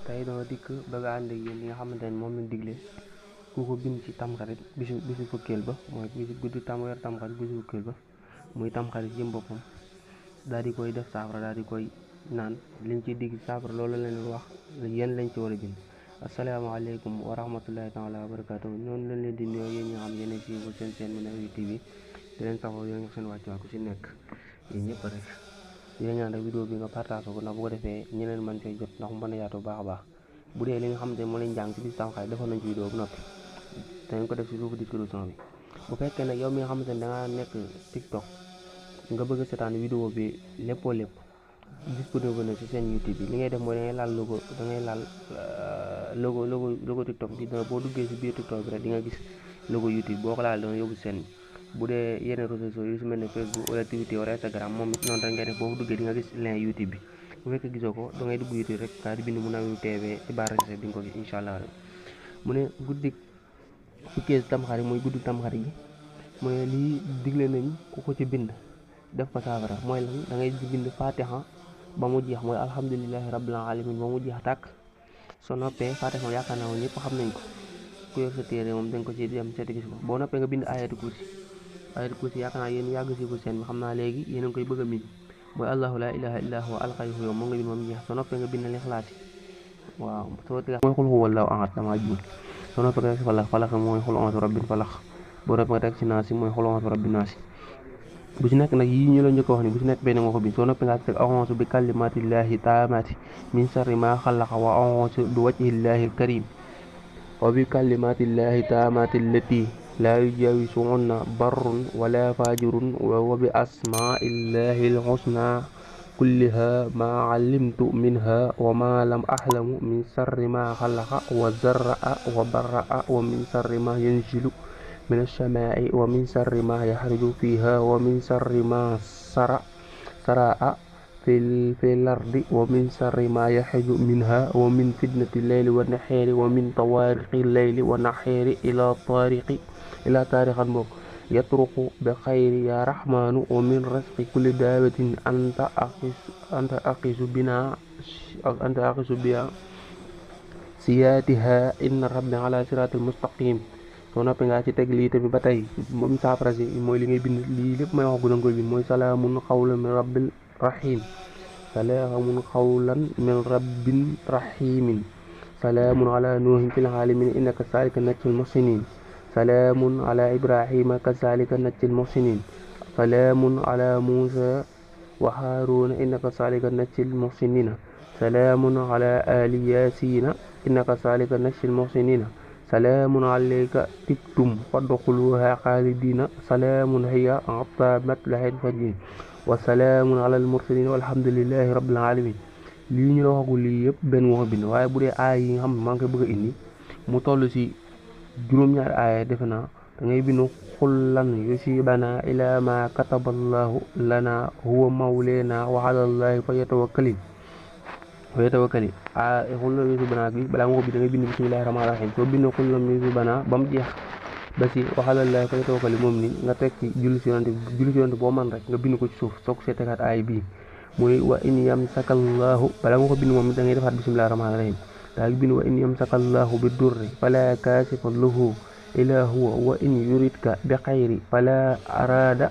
tey dama dikk bëgg a ànd ak yéen li nga xamante ne moom lañ digle ku ko bind ci tamxarit bisu fukkeel ba mooy bisu guddi weer tamxarit bisu fukkeel ba muy tamxarit jëm boppam daal di koy def saafara daal di koy naan liñ ci digg saafara loolu leen wax yéen lañ ci war a bind. asalaamaaleykum wa rahmatullahi taala wa barakaatu noonu lañ leen di nuyoo yéen ñi nga xam yéen ci seen Minane TV di leen saxoo yéen seen wàccuwaay ku si nekk yéen ñëpp rek di leen ñaan rek vidéo bi nga partage ko ndax bu ko defee ñeneen mën koy jot ndax mu mën a yaatu bu baax a baax. bu dee li nga xamante ne moo leen jàng ci bis tamxarit defoon nañ ci vidéo bu noppi danañ ko def ci suufu description bi. bu fekkee nag yow mi nga xamante ne dangaa nekk TikTok nga bëgg a seetaan vidéo bi léppoo lépp disponible na ci seen YouTube bi li ngay def mooy da ngay laal logo TikTok bi dana boo duggee ci biir TikTok bi rek di nga gis logo YouTube boo ko laal dana yóbbu seen bu dee yeneen réseaux sociaux yu su mel ne Facebook wala Twitter wala Instagram moom it noonu rek ngay def boo fa duggee di nga gis lien YouTube bi. bu fekkee gisoo ko da ngay dugg YouTube rek kaa di bind Minane TV ci barre recherche di nga ko gis incha allah rek mu ne guddi fukkee tamxarit mooy guddi tamxarit gi mu ne lii digle nañ ku ko ci bind def ko saafara mooy lan da ngay bind Fatiha ba mu jeex mooy alhamdulilahi rabbil alamin ba mu jeex tàkk soo noppee Fatiha yaakaar naa ñëpp xam nañ ko ku yor sa téere moom dañ ko ci dem seeti gis ko boo noppee nga bind ayatul kursi yaakaar naa yéen yàgg si ko seen bi xam naa léegi yéen a ngi koy bëgg a miin mooy allahu la ilaha illa huwa alxayyu yow moom nga bind moom jeex soo noppee nga bind Ixlaas waaw soo tega mooy xul huwallahu ahad dama juum soo noppee nga teg si falax mooy xul a'uuzu bi rabbil falax boo noppee nga teg si naasi mooy xul a'uuzu bi rabbin naasi bu si nekk nag yii ñu la njëkk wax ni bu si nekk benn nga ko bind soo noppee nga teg a'uuzu bi kalimatillahi taamati min sharri ma xalaqa wa a'uuzu bi wajhillahi alkarim wa bi kalimatillahi taamati allati laa yujaawisuhunna barrun wala fajirun wa bi asmaillahi alxusna kulliha ma alimtu minha wa ma lam ahlamu min sarri ma xalaqa wa zarraa wa barraa wa min sarri ma yanzilu min alsamaai wa min sarri ma yaxruju fiha wa min sarri ma saraa fi lardi wa min sarri ma yaxruju minha wa min fitnati leyli wa naxeeri wa min tawaariqi leyli wa naxeeri ila taarixan bokk yatruqu bi xayri ya rahmanu wa min rasqi kulli daabatin anta aqisu biya siyaatiha inna rabbi ala siraatil mustaqim soo noppee nga ci teg lii tamit ba tey moom saafara si mooy li ngay bind lii lépp may wax gu danga koy bind mooy salaamun qawlan min rabbin rahim salaamun qawlan min rabbin rahimin salaamun ala nuuhin fil aalamiin innaka zaalika najzil muhsinin salaamun ala ibrahima kazalika najzil muhsinin salaamun ala musa wa haruna innaka zalika najzil muhsinina salaamun ala ali yasina innaka zalika najzil muhsinina salaamun alayka tibtum fadxuluha xaalidina salaamun hiya hatta matla'il fajr wa salaamun ala al mursalin walhamdulillahi rabbil alamin lii ñu la waxagul lii yëpp benn wax bind waaye bu dee aay yi nga xam ne maa ngi koy bëgg a indi mu toll si juróom-ñaari aaya defe naa da ngay bindu xul lan yusibana ila ma kataballahu lana huwa mawlana wa alallahi fa yatawakkalin xul lan yusibana bi balaa nga ko bi da ngay bind bismillahi rahmaani rahim soo bind xul lan yusibana ba mu jeex ba si wa alallahi fa yatawakkalin moom ni nga teg ci julli si yonante boo man rek nga bind ko ci suuf soo ko see tegaat aaya bii muy wa in yamsakallahu balaa nga ko bind moom da ngay defaat bismillahi rahmaani rahim daal bind wa in yamsakallahu bi durri fala kaasifa lahu illa huwa wa in yuridka bi xayri fala arada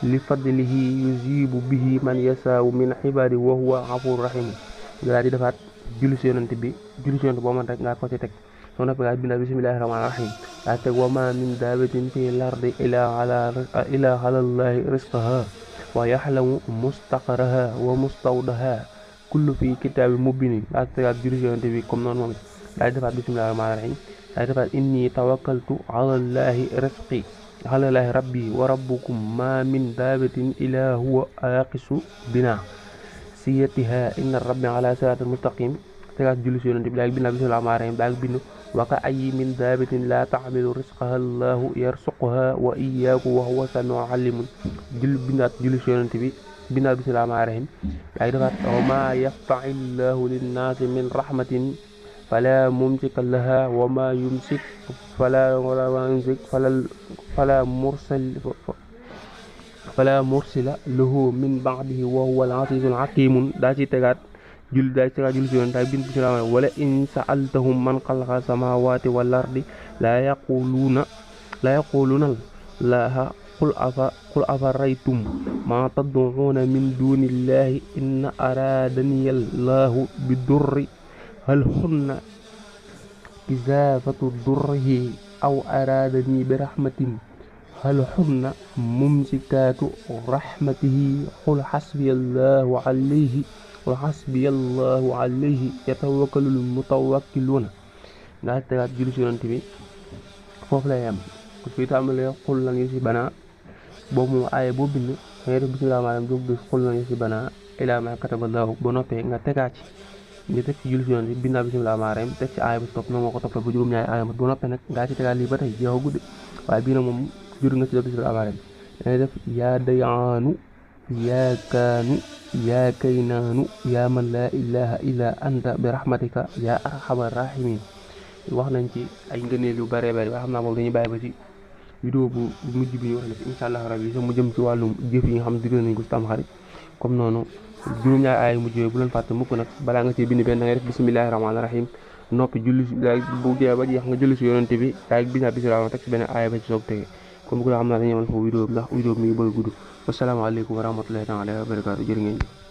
li fadlihi yuzibu bihi man yasaawu min xibaadi wa huwa xafur rahim nga daal di defaat julli si yonante boo man rek nga ko ci teg soo noppee nga bindaat bismillahi rahmaani rahim daa teg wa ma min daabatin fi lardi ila alallahi risqaha wa yaxlamu mustaqaraha wa mustawdaha kullu fi kitaabi mubinin daa tegaat julli si yonante bi comme noonu moom daal di defaat bismillahi rahmaani rahim daal di defaat inni tawakkaltu alallahi rabbi wa rabbukum ma min daabatin ila huwa aqisu bina siyatiha inna rabbi ala siraatil mustaqim tegaat julli si yonante bi daal di bind bismillahi rahmaani rahim daal di bind wa ka ayyi min daabatin la taxmilu risqaha allahu yarsuquha wa iyyakum wa huwa samiul alimun bindaat julli si yonante bi bindaat bismillahi rahmaani rahim daal di defaat wa ma yaftahi llahu linnaasi min rahmatin fala mumsika laha wa ma yumsik fala mursila lahu min ba'dihi wa huwa al-azizul hakim daa ci tegaat daay tegaat julli si yoon daay bind bismillah wala in sa'altahum man xalaqa samawati wal ardi la yaquluna laaha qul afaraytum ma tad'una min dunillahi in aradani allahu bidurri hal hunna kizafatu durrihi aw aradani birahmatin hal hunna mumsikatu rahmatihi qul hasbiyallahu alayhi yatawakkalul mutawakkiluna nga tegaat julli si yonent bi foofu lay yem ku fi tàmbalee xul lan yu si bana boobu moom aaye boo bind ngay def bismillah maanaam jóg bis xul lan yu si bana ilaa ma kataballahu ba noppee nga tegaat ci nga teg ci julli si yonent bi bindaa bismillah maanaam teg ci aaye ba si topp noonu moo ko toppee ba juróom-ñaari aaye mat ba noppee nag ngaa ci tegaat lii ba tey jeexu guddi waaye bii nag moom jur nga ci def bismillah maanaam dangay def yaa dayaanu yaa kaanu yaa kaynaanu yaa man laa ilaha illa anta bi rahmatika yaa arhamar rahimin wax nañ ci ay ngëneel yu bare bare waaye xam naa moom dañuy bàyyi ba ci vidéo bu mujj bi ñu war a def incha allah rabbi sax mu jëm ci wàllum jëf yi nga xam ne digle nañ ko si Tamxarit comme noonu juróom-ñaari aay mujj yooyu bu leen fàtte mukk nag balaa nga cee bind benn da ngay def bismillahi rahmaani rahim noppi julli bu jeex ba jeex nga julli si yonente bi daay bindaa bismillah teg si benn aaya ba ci soog tege comme bu ko xam naa dañuy yemal foofu vidéo bi ndax vidéo bi mi ngi bëgg a gudd wasalaamaaleykum wa rahmatullahi taala wa barakaatu jërë ngeen jëf